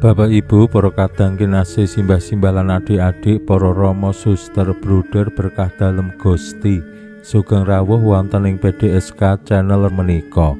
Bapak Ibu, para kadang kinasih, simbah-simbah lan adik-adik, para rama, suster, bruder berkah dalem Gusti. Sugeng rawuh wonten ing PDSK channel menika.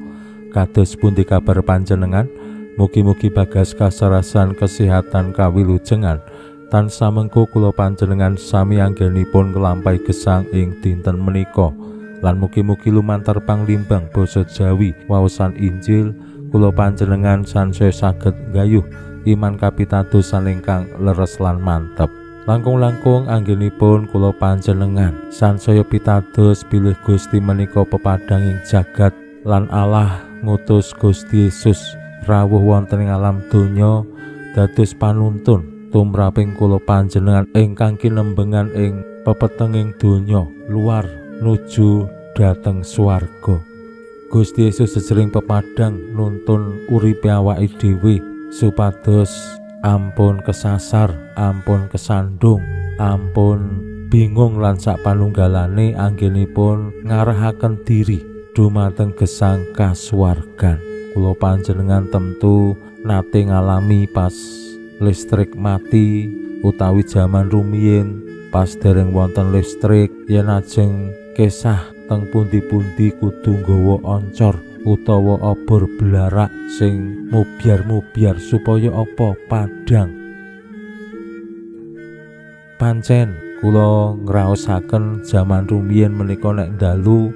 Kados pundi kabar panjenengan? Mugi-mugi bagas kasarasan kesehatan kawilujengan. Tansah mengko kula panjenengan sami anggenipun nglampahi gesang ing dinten menika. Lan mugi-mugi lumantar panglimbang basa Jawi waosan Injil kula panjenengan sansaya saged nggayuh iman kapitadosan ingkang leres lan mantep. Langkung-langkung anggenipun kula panjenengan sansaya pitados bilih Gusti menika pepadhanging jagat lan Allah ngutus Gusti Yesus rawuh wonten ing alam donya dados panuntun tumraping kula panjenengan ingkang kinembengan ing pepetenging donya luar nuju dhateng swarga. Gusti Yesus sejering pepadhang nuntun uripe awake dhewe supados ampun kesasar, ampun kesandung, ampun bingung lan sak panunggalane anggenipun ngarahaken diri dumateng gesang kasuwargan. Kula panjenengan tentu nate ngalami pas listrik mati utawi jaman rumiyin pas dereng wonten listrik, yen ajeng kesah teng pundi-pundi kudu nggawa oncor utawa obor blarak sing mubyar-mubyar supaya apa padhang. Pancen kula ngraosaken jaman rumiyin menika nek dalu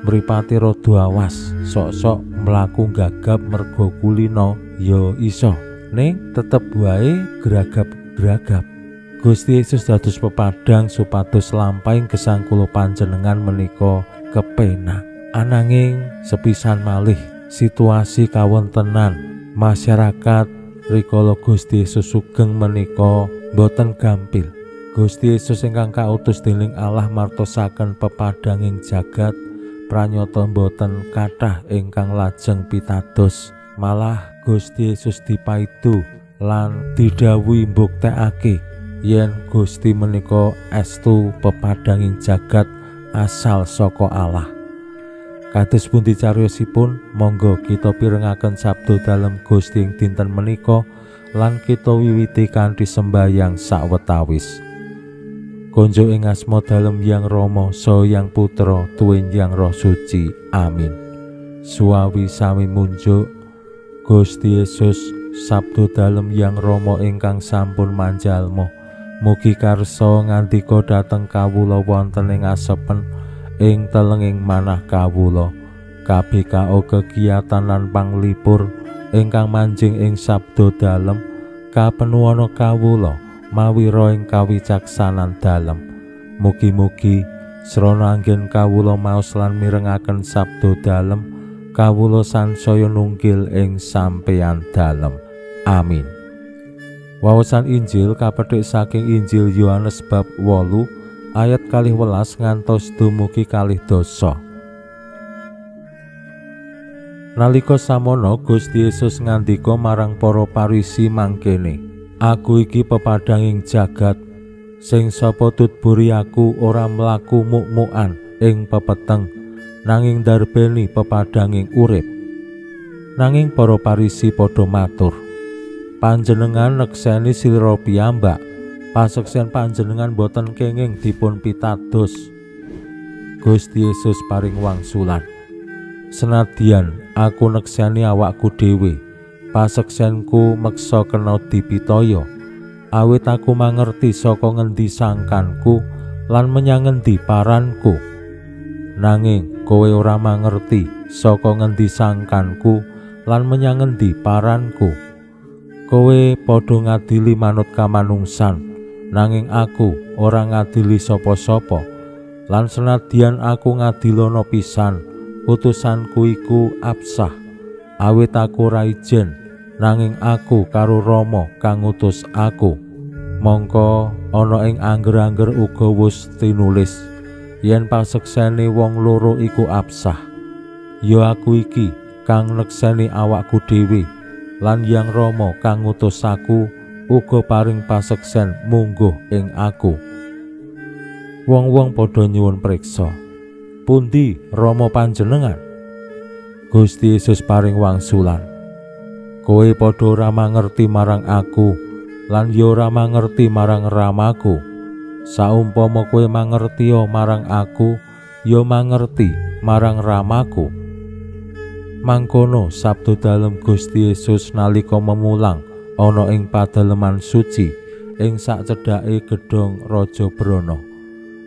mripate rada awas, sok-sok mlaku gagap mergo kulino ya iso, ning tetep wae gragap-gragap. Gusti Yesus dados pepadhang supados lampahing gesang kula panjenengan menika kepenak. Ananging sepisan malih situasi kawontenan masyarakat rikala Gusti Yesus sugeng menika boten gampil. Gusti Yesus ingkang kautus dening Allah martosaken pepadhanging jagat pranyata boten kathah ingkang lajeng pitados. Malah Gusti Yesus dipaidu lan didhawuhi mbuktekake yen Gusti menika estu pepadhanging jagat asal saka Allah. Kados pundi cariyosipun, monggo kita pirengaken sabda dalem Gusti ing dinten menika lan kita wiwiti kanthi sembahyang sawetawis. Konjuk ing asma dalem Yang Rama, saha Yang Putra, tuwin Yang Roh Suci. Amin. Suwawi sami munjuk Gusti Yesus sabda dalem Yang Rama ingkang sampun manjalma. Mugi karsa ngandika dhateng kawula wonten ing asepen ing telenging manah kawula. KBKO kegiatan lan panglipur ingkang manjing ing sabda dalem kapenuwana kawula mawira ing kawicaksanan dalem. Mugi-mugi srana anggen kawula maos lan mirengaken sabda dalem kawula sansaya nunggil ing sampeyan dalem. Amin. Wawasan Injil kapethik saking Injil Yohanes bab 8 ayat 12 ngantos dumugi 12. Nalika samono Gusti Yesus ngandika marang para Parisi mangkene, "Aku iki pepadhanging jagat, sing sapa tutburi aku ora mlaku muk-mukan ing pepeteng, nanging ndarbeni pepadhanging urip." Nanging para Parisi padha matur, "Panjenengan nekseni slira piyambak, paseksen panjenengan boten kenging dipun pitados." Gusti Yesus paring wangsulan, "Senadyan aku nekseni awakku dhewe, paseksenku meksa kena dipitaya, awit aku mangerti saka ngendi sangkanku lan menyang ngendi paranku. Nanging kowe ora mangerti saka ngendi sangkanku lan menyang ngendi paranku. Kowe padha ngadili manut kamanungsan, nanging aku ora ngadili sapa-sapa. Lan senadyan aku ngadilono pisan, putusanku iku absah, awit aku ora ijen, nanging aku karo Rama kang ngutus aku. Mongko ana ing angger-angger uga wus tinulis Yen paseksene wong loro iku absah. Ya aku iki kang nekseni awakku dhewe lan Yang Rama kang ngutus aku uga paring paseksen mungguh ing aku. Wong-wong padha nyuwun priksa, pundi Rama panjenengan? Gusti Yesus paring wangsulan, kowe padha ora mangerti marang aku lan ya ora mangerti marang Ramaku. Saumpama kowe mangertiya marang aku, ya mangerti marang Ramaku. Mangkono sabda dalem Gusti Yesus nalika memulang ana ing padaleman suci ing sacedhake gedhong Raja Brana.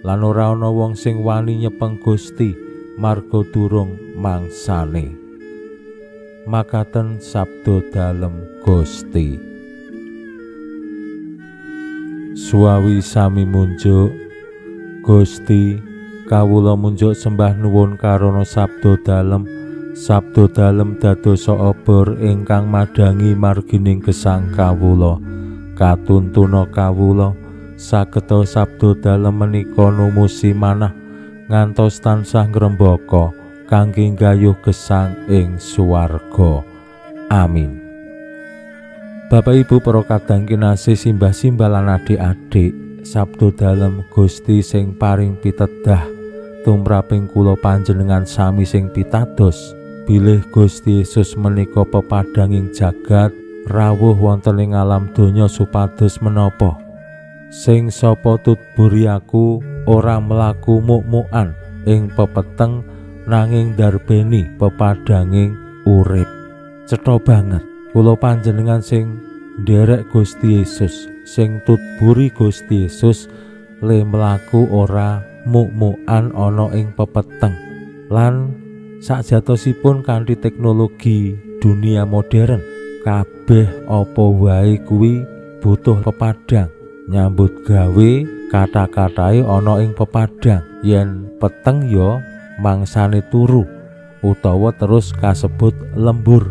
Lan ora ana wong sing wani nyepeng Gusti marga durung mangsane. Makaten sabda dalem Gusti. Suwawi sami munjuk Gusti, kawula munjuk sembah nuwun karana sabda dalem. Sabda dalem dadosa obor ingkang madhangi margining gesang kawula. Katuntuna kawula sageta sabda dalem menika numusi manah ngantos tansah ngrembaka kangge nggayuh gesang ing swarga. Amin. Bapak Ibu para kadang kinasih, simbah-simbah lan adik-adik, sabda dalem Gusti sing paring pitedah tumraping kula panjenengan sami sing pitados bilih Gusti Yesus menika pepadhanging jagat rawuh wonten ing alam donya supados menapa sing sapa tutburi aku ora mlaku muk-mukan ing pepeteng nanging darbeni pepadhanging urip. Cetha banget kula panjenengan sing nderek Gusti Yesus, sing tutburi Gusti Yesus le mlaku ora muk-mukan ana ing pepeteng. Lan sakjatosipun kanthi teknologi dunia modern, kabeh apa wae kuwi butuh pepadhang. Nyambut gawe kata-katae ana ing pepadhang. Yen peteng ya mangsane turu utawa terus kasebut lembur.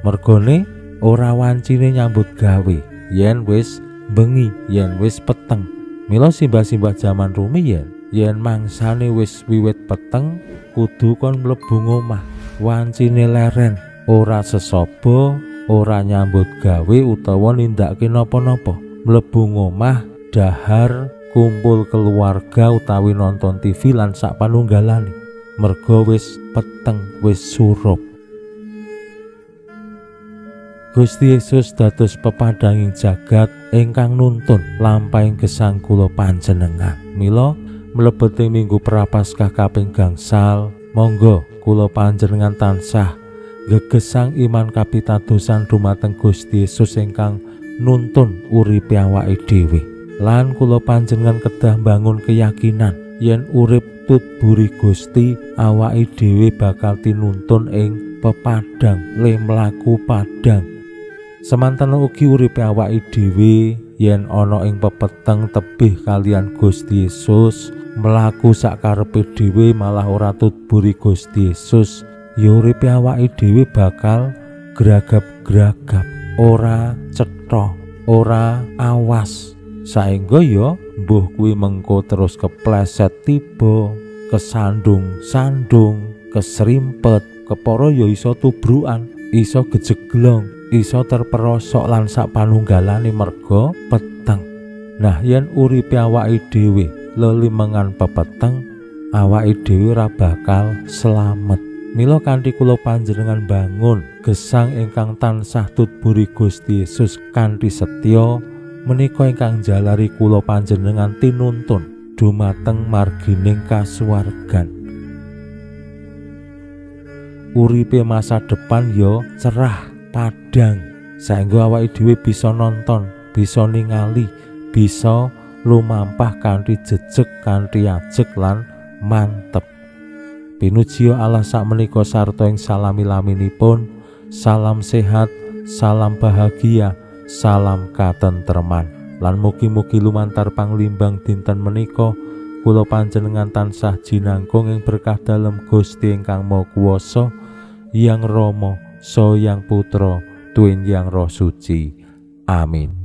Mergone ora wancine nyambut gawe yen wis bengi, yen wis peteng. Mila simbah-simbah jaman rumiyin yen mangsane wis wiwit peteng kudu kon mlebu ngomah, wancine leren, ora sesaba, ora nyambut gawe utawa nindakake napa-napa. Mlebu ngomah, dahar, kumpul keluarga utawi nonton TV lan sak panunggalane. Merga wis peteng, wis surup. Gusti Yesus dados pepadhanging jagat ingkang nuntun lampahing gesang kula panjenengan. Mila mlebet ing minggu Prapaskah kaping gangsal, monggo kula panjenengan tansah gegesang iman kapitadosan dumateng Gusti Yesus ingkang nuntun uripe awake dhewe. Lan kula panjenengan kedah mbangun keyakinan yen urip tutburi Gusti awake dhewe bakal tinuntun ing pepadhang, le mlaku padhang. Semanten ugi uripe awake dhewe yen ana ing pepeteng tebih kalian Gusti Yesus, mlaku sakarepe dhewe malah ora tutburi Gusti Yesus, ya uripe awake dhewe bakal gragap-gragap, ora cetha, ora awas. Saengga ya mbuh kuwi mengko terus kepleset tiba, kesandung-sandung, kesrimpet, kepara ya iso tubrukan, iso gejeglong, iso terperosok lan sak panunggalane merga peteng. Nah, yen uripe awake dhewe lelimengan pepeteng, awake dhewe ora bakal slamet. Mila kanthi kula panjenengan bangun gesang ingkang tansah tutburi Gusti Yesus kanthi setya, menika ingkang jalari kula panjenengan tinuntun dumateng margining kasuwargan. Uripe masa depan ya cerah, padhang, saengga awake dhewe bisa nonton, bisa ningali, bisa lumampah kanthi jejeg, kanthi ajeg lan mantep. Pinuji Allah sakmenika sarta ing salami-laminipun. Salam sehat, salam bahagia, salam katentreman. Lan mugi-mugi lumantar panglimbang dinten menika kula panjenengan tansah jinangkung ing berkah dalem Gusti ingkang Maha Kuwasa, Yang Rama, Saha Yang Putra, Tuwin Yang Roh Suci. Amin.